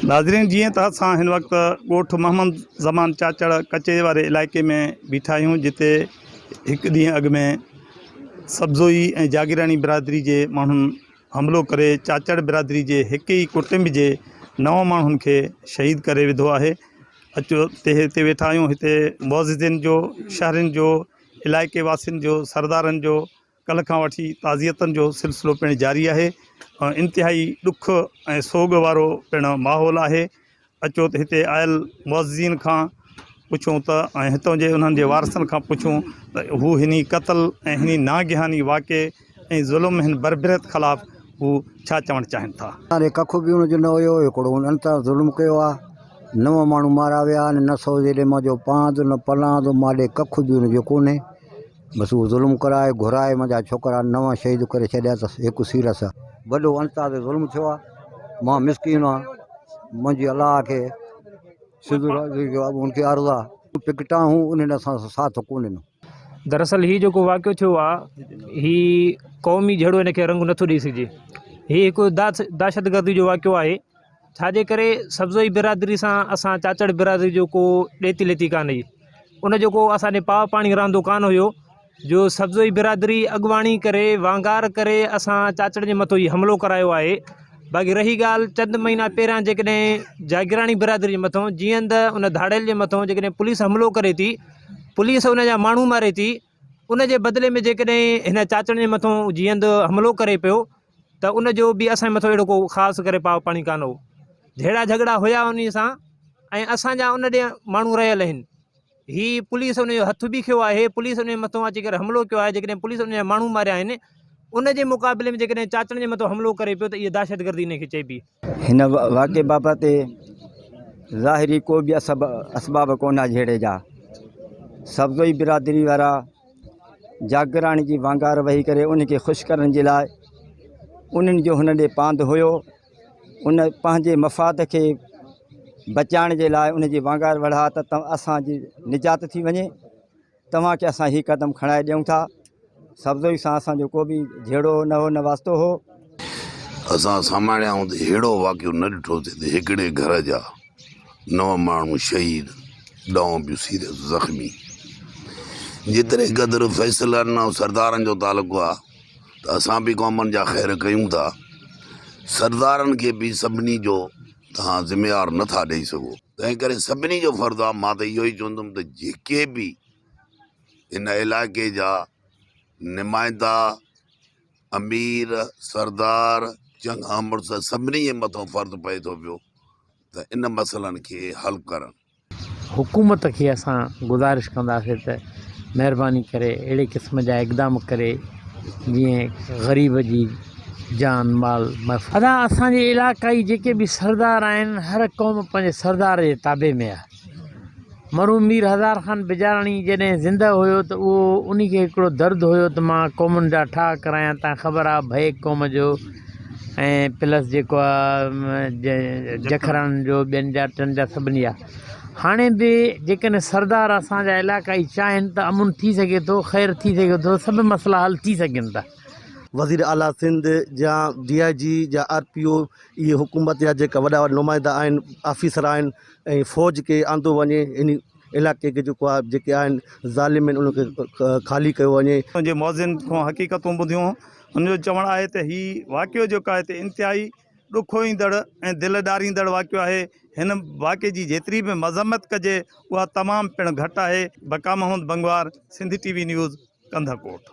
ناظرين جيئن ته اسان هن وقت ڳوٺ محمد زمان چاچڙ ڪچي واري علائقي ۾ بيٺا آهيون جتي هڪ ڏينهن اڳ ۾ سبزوئي ۽ جاگيراڻي برادري جي ماڻهن حملو ڪري چاچڙ برادري جي هڪ ئي ڪٽنب جي نو ماڻهن کي شهيد ڪري وڌو آهي اچو تي هتي ويٺا آهيون هتي معززين جو شهرين جو علائقي واسين جو سردارن جو ڪلهه کان وٺي تعزيتن جو سلسلو پڻ جاري آهي ۽ انتهائي ڏک ۽ سوڳ وارو پڻ ماحول آهي اچو ته هتي آيل معززين کان پڇون ته ۽ هتان جي انهن جي وارثن کان پڇون ته هو هني قتل ۽ هني ناگهاني واقعي ۽ ظلم هن بربريت خلاف هو ڇا چوڻ چاهين ٿا. اري ڪک به ان جو نه هيو هڪڙو انهن ته ظلم ڪيو آ نو ماڻهو مارا ويا آهن نه سو جيڏي منهنجو پاند نه پلاند مان ڏي ڪک به ان جو ڪونهي بس اهو ظلم ڪرائي گهرائي منهنجا ڇوڪرا نو شهيد ڪري ڇڏيا اٿس هڪ سيرس وڏو انتا تي ظلم ٿيو آ مان مسڪين آ منهنجي الله کي سنڌ جو ان کي عرض آ پڪٽا هون انهن اسان سان ساٿ ڪون ڏنو. دراصل هي جيڪو واقعو ٿيو آ هي قومي جهيڙو هن کي رنگ نٿو ڏئي سگهجي هي هڪ دهشتگردي جو واقعو آهي ڇاجي ڪري سبزوئي برادري سان اسان چاچڙ برادري جو ڪو ڏيتي ليتي ڪانه هئي ان جو ڪو اسان ڏي پاء پاڻي رهندو ڪانه هيو جو سبزوئي برادري اڳواڻي ڪري وانگار ڪري اسان چاچڙ جي مٿو هي حملو ڪرايو آهي باقي رهي ڳالهه چند مهينا پهريان جيڪڏهن جاگيراڻي برادري جي مٿو جيئن ته ان ڌاڙيل جي مٿو جيڪڏهن پوليس حملو ڪري ٿي پوليس ان جا ماڻهو ماري ٿي ان جي بدلي ۾ جيڪڏهن هن چاچڙ جي مٿو جيئند حملو ڪري پيو ته ان جو به اسان جي مٿو اهڙو ڪو خاص ڪري پاء پاڻي ڪانه هو. جهيڙا جهڳڙا هيا انهي سان ۽ اسان جا ان ڏي ماڻهو رهيل آهن. هي پوليس ان جو هٿ به کيو آهي، پوليس ان جي مٿو اچي ڪري حملو ڪيو آهي، جيڪڏهن پوليس ان جا ماڻهو ماريا آهن، ان جي مقابلي ۾ جيڪڏهن چاچڙن جي مٿو حملو ڪري پيو ته اها دهشتگردي ان کي چئبي. هن واقعي بابت ظاهري ڪو به اسباب ڪونه آهي جهيڙي جا. سبزوئي برادري وارا جاگيراڻي جي وانگار وهي ڪري ان کي خوش ڪرڻ جي لاء انهن جو هن ڏي پاند هيو ان پنهنجي مفاد کي بچائڻ جي لاء ان جي وانگار وڙها ته اسانجي نجات ٿي وڃي توهان کي اسان هي قدم کڻائي ڏيون ٿا سبزوئي سان اسانجو ڪو به جهيڙو نه هو نه واسطو هو. اسان ساماڻيا هوندي ههڙو واقعو نه ڏٺوسين ته هڪڙي گهر جا نو ماڻهو شهيد، ڏهه به سيريس زخمي. جيتري قدر فيصلن ۽ سردارن جو تعلق آ ته اسان به قومن جا خير ڪيون ٿا، سردارن کي به سڀني جو توهان ذميوار نه ٿا ڏئي سگهو. تنهن ڪري سڀني جو فرض آ، مان ته اهو ئي چوندم ته جيڪي به هن علائقي جا نمائندا، امير، سردار، چڱا مڙس سڀني جي مٿان فرض پئي ٿو پيو ته ان مسئلن کي حل ڪرن. حڪومت کي اسان گذارش ڪنداسين ته مهرباني ڪري اهڙي قسم جا اقدام ڪري جيئن غريب جي جان مال محفوظ. ادا اسان جي علاقائي جيڪي به سردار آهن هر قوم پنهنجي سردار جي تابع ۾ آهي. مرحوم مير هزار خان بجاراڻي جڏهن زنده هيو ته اهو انهي کي هڪڙو درد هيو ته مان قومن جا ٺاهه ڪرايان تان خبر آ ڀئي قوم جو ۽ پلس جيڪو آ جکراڻن جو ٻين جا ٽن جا سڀني جا هاڻي به جيڪڏهن سردار اسان جا علاقائي چاهين ته امن ٿي سگهي ٿو خير ٿي سگهي ٿو سڀ مسئلا حل ٿي سگهن ٿا. وزير اعليٰ سنڌ يا ڊي I جي يا آر پي او اهي حڪومت جا جيڪا وڏا وڏا نمائندا آهن آفيسر آهن ۽ فوج کي آندو وڃي ان علائقي کي جيڪو آهي جيڪي آهن ظالم آهن ان کي خالي ڪيو وڃي. جي معززين کان حقيقتون ٻڌيون هن جو چوڻ آهي ته هي واقعو جيڪو آهي ته انتهائي ڏکوئيندڙ ۽ دل ڏاريندڙ واقعو آهي هن واقعي جي جيتري به مذمت ڪجي اها تمام پڻ گهٽ آهي Baqa Muhammad Bangwar Sindh T V news Kandhkot.